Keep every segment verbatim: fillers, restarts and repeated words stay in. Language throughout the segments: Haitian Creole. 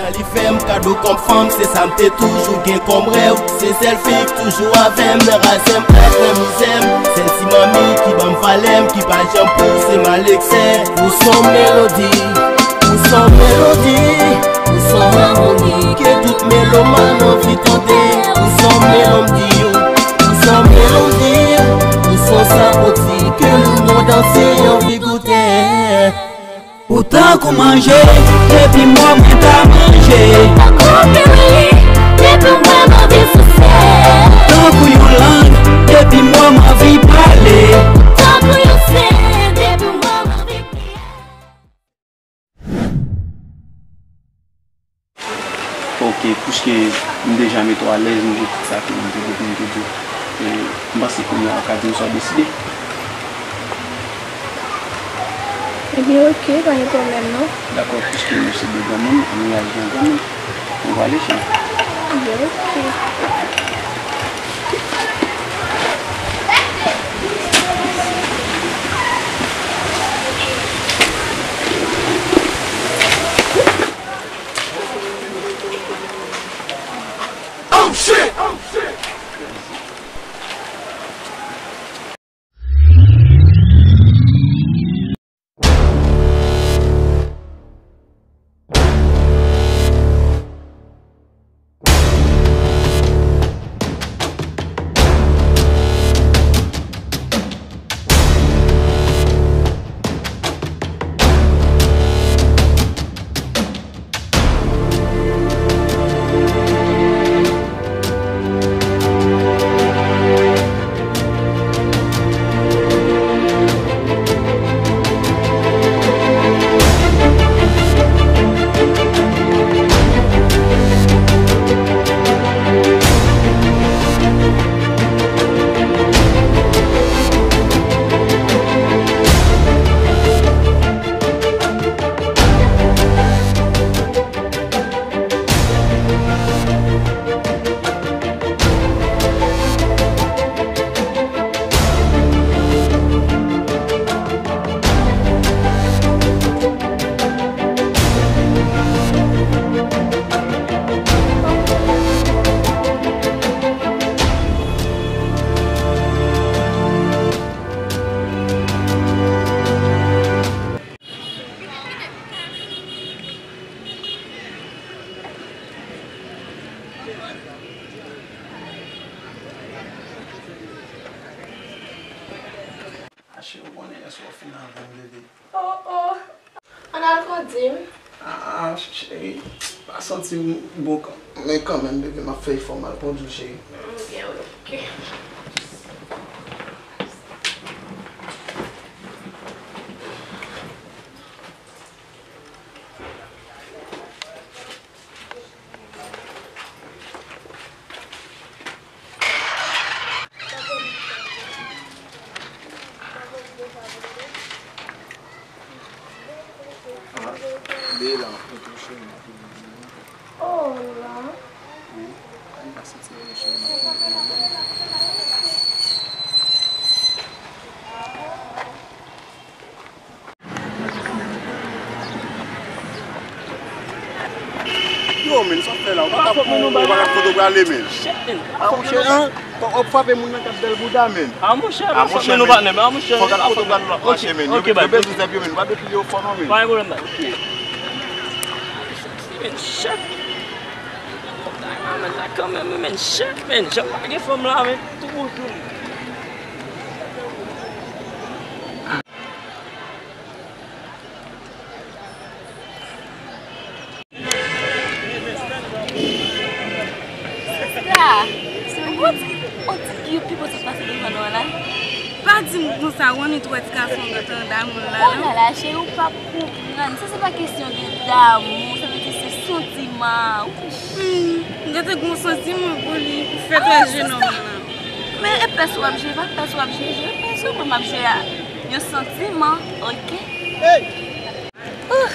Li fè m kado kòm fanm, se sa m te toujou gen kòm rèv. Se sèl fi k toujou avè m nan razè m ak nan mizè m. Sèl ti manmi ki ban m valè m, ki pa janm pouse m al eksè. Ou s on melodi, ou s on melodi, ou s on amoni ke tout meloman anvi tande. Ou s on melodi, ou s on melodi, ou s on sapoti ke lemonn antye anvi goute. Ou tankou manje, depi m wè w mwen ta manje. Tankou piwili, depi m wè w m anvi souse. Ou tankou yon lang, depi m wè w m anvi pale. Tankou yon sen, depi m wè w m anvi kriye. Ok, piske m deja mete w alèz, m di w tout sa ke m te gen pou m te di w. E, m panse kounye a ou ka di m sa w deside. Ebyen, ok, pa gen pwoblèm non. Dakò, piske nou se de granmoun, nou aji an granmoun. Nou pale, cheri. Ebyen, ok. Ah, cheri, ou konnen èske w fin avè m, bebe? Oh, oh. Ann al kondi m. Ah, cheri, pa santi m bon kan-, men kanmenm, bebe, m ap fè efò m al kondi w, cheri. Mm, byen, wi, ok. Ah, de la, ok, cheri. Oh, la. Wi, m pa santi m byen, cheri. Yo, men, sa w ap fè la? Ou pa t ap, ou pa t ap foto prale, men. Ah, monchè, an? W ap frape moun nan k ap bèl bouda, men. Ah, monchè, ah, monchè, men, nou patnè, men, ah, monchè, fòk al foto prale, w ap mache, men. Yo, yo bezwen zèb yo, men. Ou pa depi yo fò, non, men. Pa gen pwoblèm, men. Ok. Men, chèf. Fòk ta, men, la kanmenm, men, chèf, men. Jan pa gen fanm la, men. Tou bout, tou. Sista, on ti, on ti, yo pi piti pase devan nou an la. Pa di m konsa, Rony, twè ti gason gentan damou l la, non? Oh la la, cheri, ou p ap konprann. Sa se pa kesyon de damou, sa vle di se santiman. Hmm, gentan gen yon santiman pou li, pou fè twè jenòm nan. Men e pès w ap jwe, pa pès w ap jwe, jwe pès ou, mwen m ap jwe a yon santiman, ok? Hey! Oh,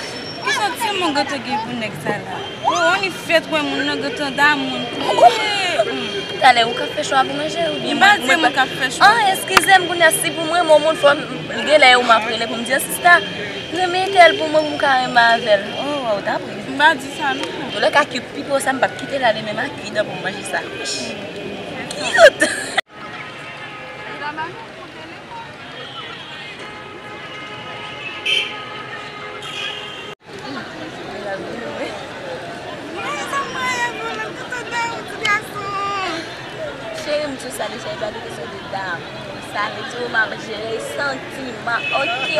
ki santiman w gentan gen pou nèg sa la? Oh, ann fèt wè moun nan gentan damou l. Talè ou k ap fè chwa pou manje oubyen mwen? M pa di mwen k ap fè chwa. Ah, eskize m, kounye a si pou mwen, mwen moun fò m, genlè ou m ap rele pou m di, sista, renmen entèl pou mwen pou m ka renmen avè l. Oh, waw, dapre. M pa di sa non. Antoulèka, cute people sa, m p ap kite l ale menm ak cute pou m manje sa. Cute! Cheri m, tou sa deja, e pa de kesyon de damou. Sa vle di w m ap jere santiman, oke?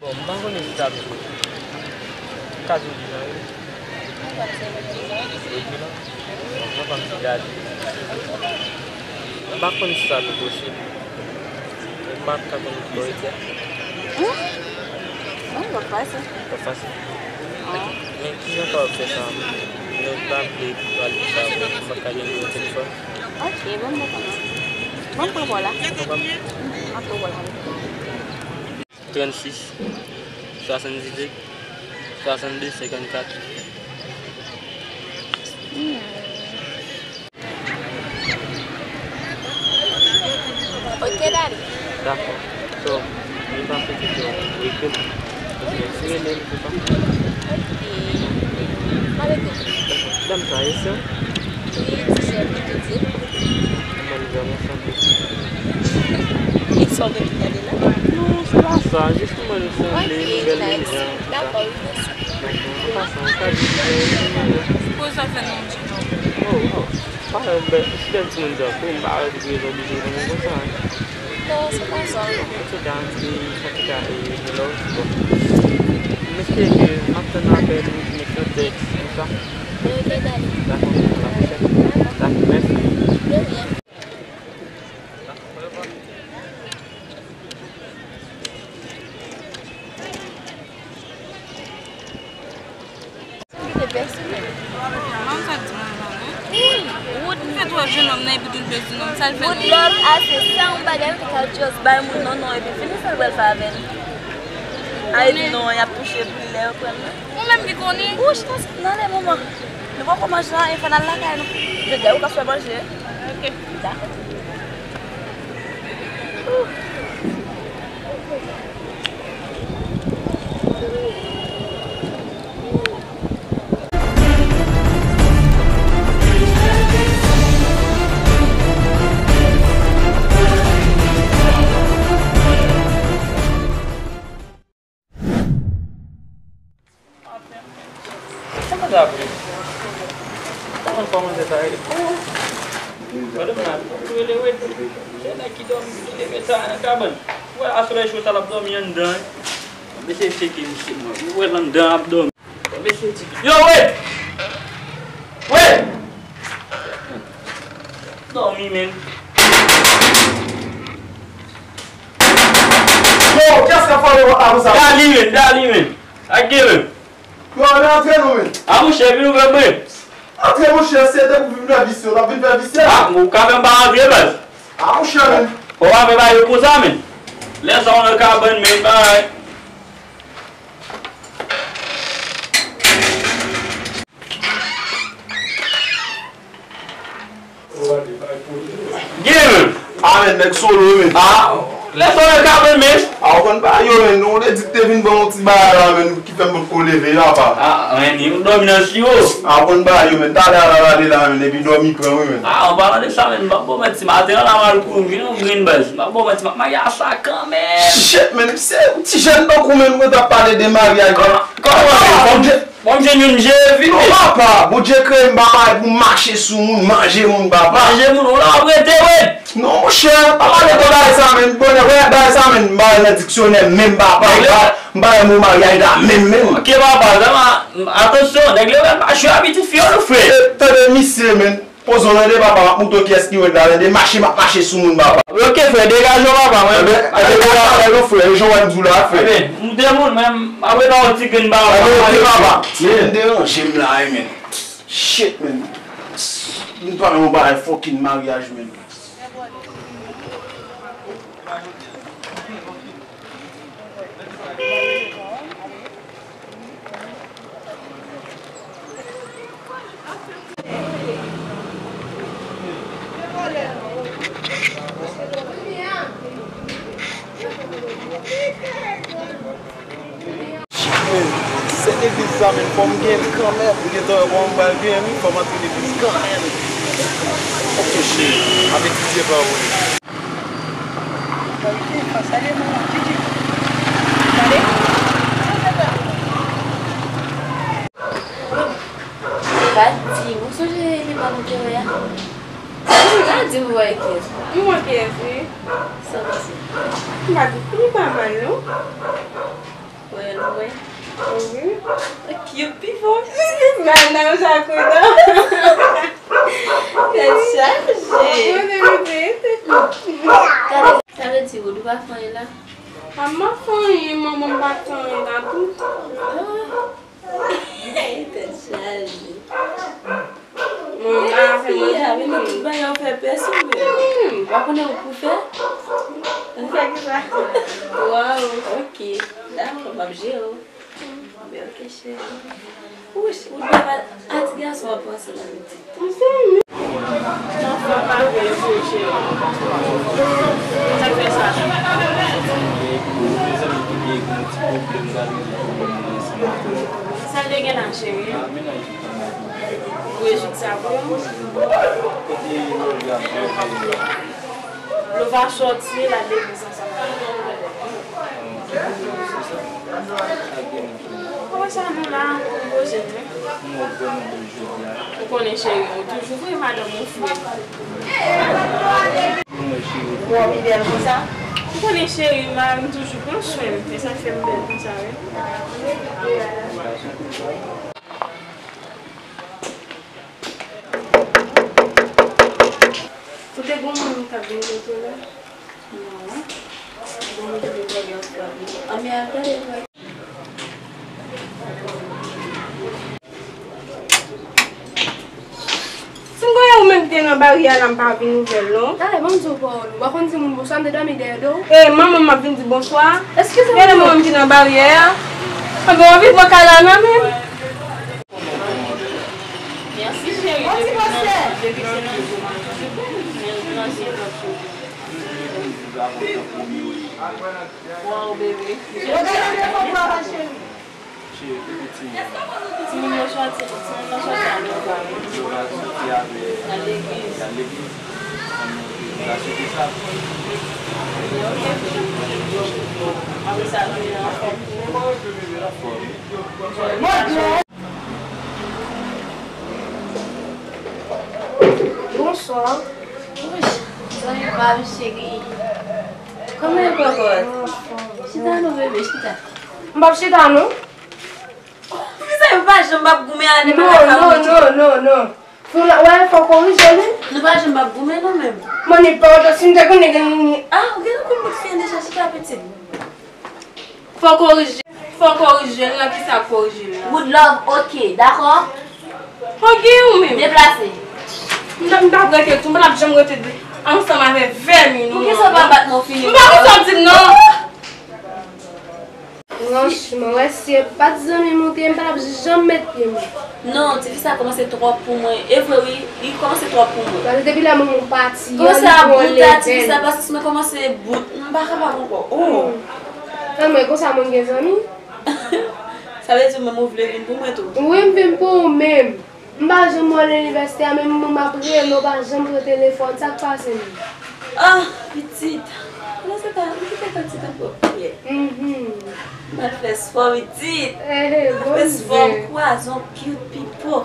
Bon, m pa konnen si sa vle di. Ka di w di jan wi. Ou di jan? Mwen pa m ti gade. M pa konn si sa vle posib. M pa ka konn bò ete a. Hmm? Non, pa fasil. Pa fasil. Ah. Men ki jan w kapab fè sa? Nou pa vle epi pale sa, m pa ka gen nimewo telefòn. Ok, bon, m pa konnen. Bon, m pran pa w la. Ou pran pa m? M ap pran pa w la. Trannsis, swasanndizuit, swasannde, senkannkat. Hmm. Ok, daddy. Dakò. So, li pase kesyon ekri m. Paske si rele m, se pa. Ok. M ap ekri w. Dam sa, e sa? Wi, ti chèf, li tou di. Kòman li vrèman sanble? E sa w gen pou gade la? Non, se pa sa. Jis kòman li sanble, li bèl menm jan, tout sa. Dakò, wi, mèsi. Dakò. An pasan, ou ka di, eh, poze afè nan yon ti jan. Oh, oh. Pa wè, bèl, si bèl timoun tankou w, m pa wè pou ki rezon w bezwen renmen konsa, hein. Non, se pa sa. Antouka, m te, antouka, e, gen lòt, bon. M espere ke m ap tann apèl ou, ou t met yon tèks, konsa. Ok, daddy. Dakò, la pwochèn. Dakò, mèsi. De rien. Sa m kite pèsonèl. Manman sa di manman non. Wi, Wood. Ou fè twòp jennonm nan epi tou l pèsonèl. Sa l fè non? Wood love a se sa yon bagay ou te ka just bay moun non non epi fini sa l pral fè avè l. A epi non, y ap touche pil lè yo pran l. Ou menm ki konnen. Wouch, non, non, lè moman. Nou poko manje la, e fò n al lakay nou. Jodi a, ou ka fè manje. Ok. Dakò. Sa pa ta vre. Kòman, kòman se sa ye? Madanm nan ap rele wi. Se nèg ki dòmi, ki leve sa nan kabann. Ou wè, a solèy cho sa l ap dòmi anndan wi. Mesye tcheke misye mwen. Ou wè l anndan ap dòmi. Mesye di, yo, wè! Wè! Dòmi, men. Yo, kiyès k ap fòme wòt la konsa? Dali, men, dali, men. Ak gen, men. Yo, ann antre non, men. A, monchè, vin ouvè, men. Antre, monchè, se depi w vin fè visye, w ap vin fè visye. A, ou ka fè m pa antre, baz. A, monchè, men. Ou pa fè bagay yo konsa, men. Lè sa w nan kabann, men, bay. Gen, men. A, men, nèg solo, men. A, lè solo ka, men, men. A, ou konn pa yo, men. Nou, lè di te vin ban yon ti bagay la, men, ki fè m potko leve, yo, apa. A, anyen, ou dòmi nan siwo. A, ou konn pa yo, men. Talè a la, la, la, men, epi dòmi pran, wi, men. A, an palan de sa, men, m p ap ba w manti, maten an, la, m al kouri, m jwenn yon grenn baz. M p ap ba w manti, m ap maryaj sa kanmenm. Shit, men, se yon ti jèn tankou, men, ou t ap pale de maryaj. Kòman, kòman, kòman, Bon, m jwenn youn, m jere vini. Non, papa, Bondye kreye m, papa, e pou m mache sou moun, manje moun, papa. Manje moun, ou la w ap rete, wi. Non, monchè, papa, rete bagay sa, men. Bonè, wè, bagay sa, men. M pa wè nan diksyonè, menm, papa. M pa, m pa wè mo maryaj la, menm, menm. Ok, papa, sa va. Atansyon, nèg yo pral mache a pitit fi yo, non, frè. Eh, tande misye, men. Poze w tande, papa, m ap montre w kiyès ki rèd la, tande, mache, m ap mache sou moun, papa. Ok, frè, degaje w, papa, mwen. Ebyen, ebyen, degaje w, frè, e jan w wè m di w la, frè. Ebyen, m de moun, mwen, m ap rete yon ti grenn, papa. Ebyen, ok, papa. Men, m deranje m la, wi, men. Shit, men. M pa nan yon bagay fucking maryaj, men. Shit, men. Sèt legliz sa, men, fò m gen l kanmenm. M gentan wè kòman m pral genyen l, wi, fò m antre legliz kanmenm. Ok, cheri, ap etidye pawòl. Gade. Pa di, ou sonje li pa nou te wè a? Pa di m wè kiyès. M wè kiyès, wi. Sa w panse? M pa di, li pa mal, non. Wè l, wè. Wi. Ki yo pi fò. Nan, nan, Jakouda. Tèt chaje. Gade, sa vle di, Wood, ou pa fè anyen la? A, m pa fè anyen, manman, m pa fè anyen la tou. Ah. Tèt chaje. Mwen pa fè manje. Avèk tout bagay ou fè pèsonn, men. Hmm. Ou pa konnen ou pou fè? Ou fè ki sa? Waw, ok. Dakò, m ap jere w. Men ok, cheri. Ou, ou dwe pa, a ti gason w ap panse la, pitit. Ou se men. Nan fò pa vre, wi, cheri. Sa k fè sa? Mezanmi, ki gen yon ti pwoblèm, m ta vin di pwoblèm nan ansanm avè w. Sa l te gen la, cheri? Ou rejik sa pou yo? Kote Lova ap fè? Lova sòti, l al legliz ansanm avè m. Kòman sa nou la, ou bèl jodi a? Ou konnen cheri, ou toujou vre madanm ou frè. Ou konnen cheri, mari m toujou pran swen m, se sa k fè m bèl konsa, wi. Ou te gon moun k ap vin kote w la? Non. Gon moun ki te vin kote w la? Anmè al gade. Si m konnen ou menm ki te nan baryè a la, m pa vin ouvè l non. Talè, ban m di w pawòl, ou pa konn di moun bonswa, m te dòmi dèyè do w. E manman m ap vin di bonswa. Eskize m. Gade manman m ki nan baryè a. Anben w anvi pran kay la nan men m. Mèsi cheri, depi se nan, depi se nan jou m ap fè, men nan je m ap soti. Waw, bebe. Cheri, epi timoun. Timoun yo sòti, timoun nan sòti avè w, pa vre? Yo va sòti avè, y al legliz. Y al legliz. Ann, y al sòti sa. Ok, bebe. Apre sa, nou anfòm. Anfòm. Bonswa. Zanmi pa m cheri. Kòman e kòkòt? Chita non, bebe, chita. M p ap chita non. Kisa, yo pa janm p ap goumen a, depi lè sa. Non, non, non, non. Fò la, wè, fò korije li. Nou pa janm p ap goumen non menm. Mwen ni pa otan si m te konnen gen ni. Ah, ou gentan konn bout fè deja, chita pitit. Fò korije, fò korije l nan kisa korije l la. Good love, ok, dakò? Ok, ou menm. Deplase. M t ap, m t ap rete tou, m pa t ap janm rete ansanm avè vèmin ou. Poukisa w pa bat mwen fini? M pa konn sa w di m non. Franchman, wè si e pa t zanmi m ou te ye, m pa t ap janm met pye m. Non, tifi sa kòmanse twòp pou mwen. E vre wi, li kòmanse twòp pou mwen. Paske depi lè manman w pati an, li pran leve l. Kòmanse ap bout a tifi sa, paske si mwen kòmanse bout, m pa kapab ankò. Oh. Anmwey, konsa moun gen zanmi? Sa vle di ou menm ou vle vin pou mwen tou? Wi, m vin pou ou menm. M pa janm wè w nan inivèsite a, menm m ap rele w, w pa janm pran telefòn. Sa k pase menm? Ah, pitit. Konnen se pa, m kite pitit ankò. Yeah. Mhm. Mwen fè spò, pitit. Mwen fè spò, m kwaze yon cute pipo.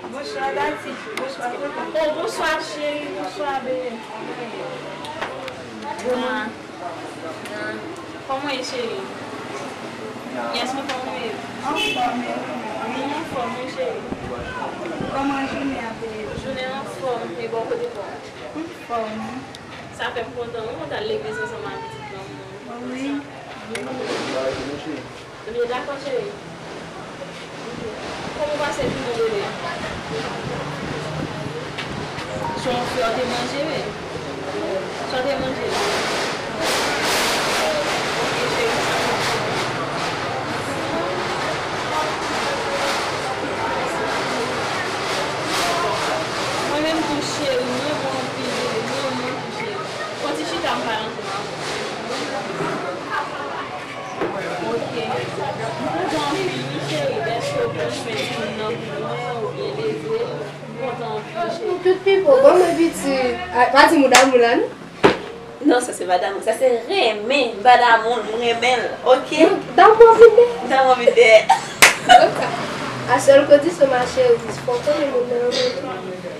Bonswa, Dati. Bonswa, Toto. Oh, bonswa, cheri. Bonswa, bebe. Kòman w ye, cheri? Yes, mwen, kòman w ye? Anfòm, e ou menm? Mwen anfòm, wi, cheri. Kòman jounen an te ye? Jounen an anfòm, e bò kote pa w? Anfòm. Sa fè m kontan, wi, mwen t al legliz ansanm ak pitit granmoun. Wi, wi. Ebyen, dakò, cheri. Kòman w pase jounen, bebe? Se yon flè w te manje, wi. Sa w te manje? Ok, cheri, sa bon. Mwen menm tou, cheri, mwen bon anpil, bebe, mwen, mwen tou, cheri. Fò ti chita m pale ansanm avè w. Ok. M kontan anpil wi cheri, dèske w pran swen timoun nan pou mwen, ou byen leve. M kontan anpil cheri. Tout pipo, bon mwen pitit. Ah, pa di m ou damou l la non? Non, sa se pa damou, sa se renmen. M pa damou l, m renmen l, ok? Damou vin dèyè. Damou vin dèyè. A sèl kondisyon ma chérie, fò w konnen moun nan renmen tou.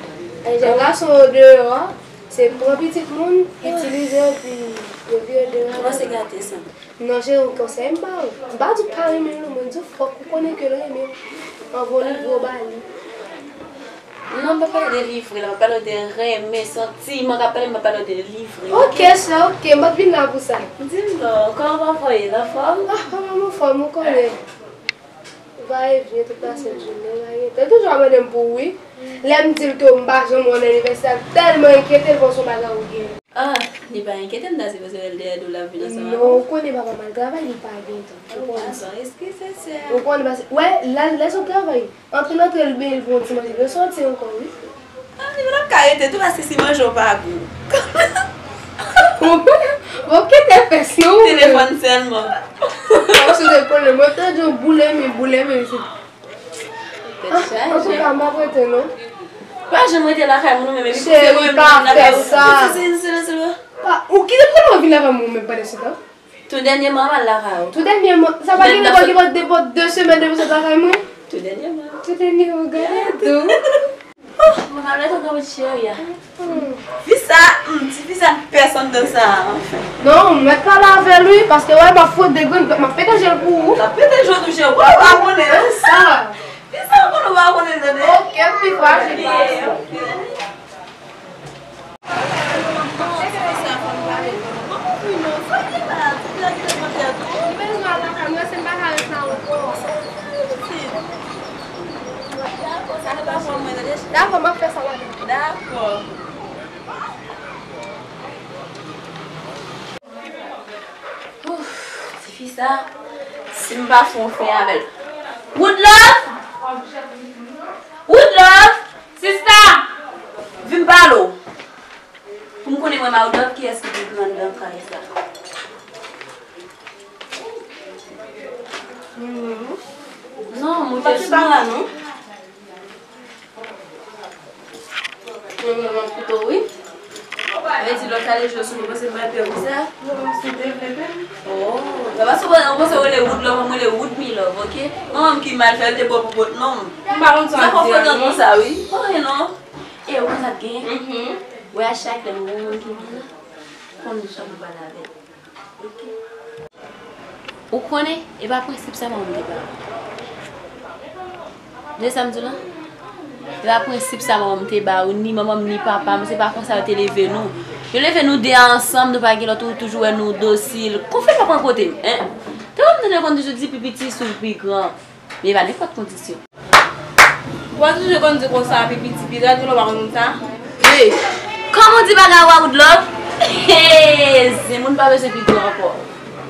Ay, jèn gason yo deyò a. Se pran pitit moun, itilize yo, epi yo vire de rad. Kòmanse gate sa. Non, cheri, yon konsèy m ba ou. M pa di w pa renmen l non, mwen di w fòk ou konnen ke l renmen w. Anvan w livre w ba li. Non, m pa pale de livre la, m pale de renmen, santiman k ap pale, m pa pale de livre, ok? Ok, sè, ok, m ap vin la pou sa. Di m non, kòman papa w ye, l anfòm? Ah, papa m anfòm, ou konnen. Va e vyen tout lasent jounen, va gentan. Li toujou ap mande m pou ou wi. Lè m di l ke m pa janm wè w nan anivèsè a, li tèlman enkyete, l panse yon bagay ou gen. Ah, li pa enkyete, m ta sipoze wè l dèyè do l ap vin ansanm avè w. Non, ou konnen papa m al travay, li pa gen tan. Ou konnen sa. Padon, eskize, sè. Ou konnen, paske, wè, lè, lè sot travay, antre l antre, l benyen, l pran yon ti manje, l resòti ankò, wi. Ah, li menm ap ka rete tou, paske si manje w pa gou. Bon, kite fè si ou. Telefòn sèlman. Ou sou de pwoblèm. Mwen tande yon boule men, boule men, se. Tèt chaje. Antouka, m p ap rete, non. Pa janm rete lakay moun, ou menm, epi se ou menm, pa fè sa. Ou kite pwoblèm, ou vin lakay moun, ou menm, pandan se tan. Tou dènyèman, m al lakay ou. Tou dènyèman, sa pa gen nenpòt, nenpòt, nenpòt de semèn depi w sot lakay mwen. Tou dènyèman. Tou dènyèman, gade tou. Oh, mwen ka lè tonton cheri a. Fi sa, hmm, ti fi sa pèsonn dan sa, anfen. Non, ou mèt pale avè l wi, paske wè, m ap fwote grenn, m ap pete je l pou ou. L ap pete je w tou, cheri, ou pa konnen, non? Sa. Fi sa, ou konnen ou pa konnen, tande? Ok, m pi fraji pase. Li bezwen al lakay mwen, se m pa ka ret la ankò. Dakò, m ap fè sa madanm. Dakò. Ouf, tifi sa, si m pa fè yon fen avè l. Woodlove! Woodlove! Sista! Vin pale w. Pou m konnen mwen Woodlove, kiyès ki pi gran anndan kay sa. Non, moute sou mwen. Mwen menm an kouto wi. Sa vle di lè w kale je w sou mwen, panse m pral pè pou sa? Non, si w te vle pè. Oh, sa pa sou mwen, ou panse w rele Woodlove, mwen rele Woodmilove, ok? Manman m ki mal fè, l te bo pou bòt non m. M pa konn sa w ap di a non. Sa konfotan konsa wi. Pa anyen non. E ou konn sa k genyen? Wè a chak lè nou wè yon moun ki mal la, konn jan pou pale avè l. Ou konnen, e pa prensip sa manman m te ba ou. Tande sa m di w lan? E pa prensip sa manman m te ba ou, ni manman m, ni papa m, se pa konsa yo te leve nou. Yo leve nou de a ansanm, nou pa gen lòt, ou toujou wè nou dosil. Konfyans pa pran kote m, en? Te wè m tande yo konn toujou di pi piti swiv pi gran. Men e pa nenpòt kondisyon. Ou pa toujou konn di konsa, pi piti pi rèd, ou pa konn konn sa? Hey! Kòman w di bagay ou a Woodlove? Hey! Zen moun pa bezwen pi gran ankò.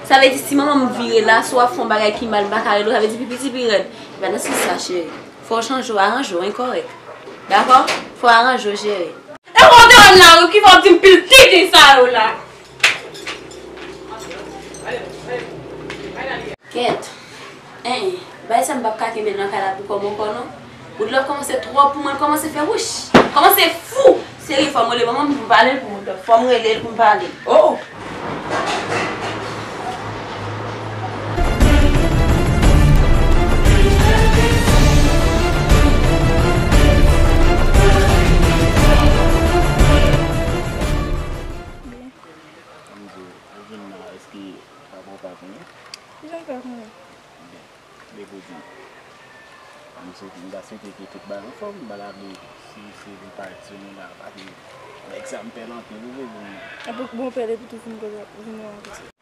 Sa vle di si manman m vire la, si w ap fè yon bagay ki mal, m pa ka rele w, sa vle di pi piti pi rèd. E pa nan sans sa, cheri. Fò w chanje w, aranje w, enkòrèk. Dakò? Fò w aranje w, cheri. E ou te wè m la wi, ki fè w ap di m pil tenten sa yo la? Kèt. En, bagay sa m p ap ka kenbe l nan kay la pou kò m ankò non. Woodlove kòmanse twòp pou mwen, l kòmanse fè wouch. Kòmanse fou. Serye, fò m rele manman m pou m pale l pou Woodlove. Fò m rele l pou m pale. Oh! Ann di w, ou vin la, èske papa w pa konnen? Kijan l fè konnen? Byen. Depi w di m. M sot, m ta swete ke tout bagay anfòm, m pa ta vle si se vin parèt sou nou la, paske nèg sa m pè l anpil, ou vle di m. Epi bonpè l epi tou vin kote, vin wè w pitit.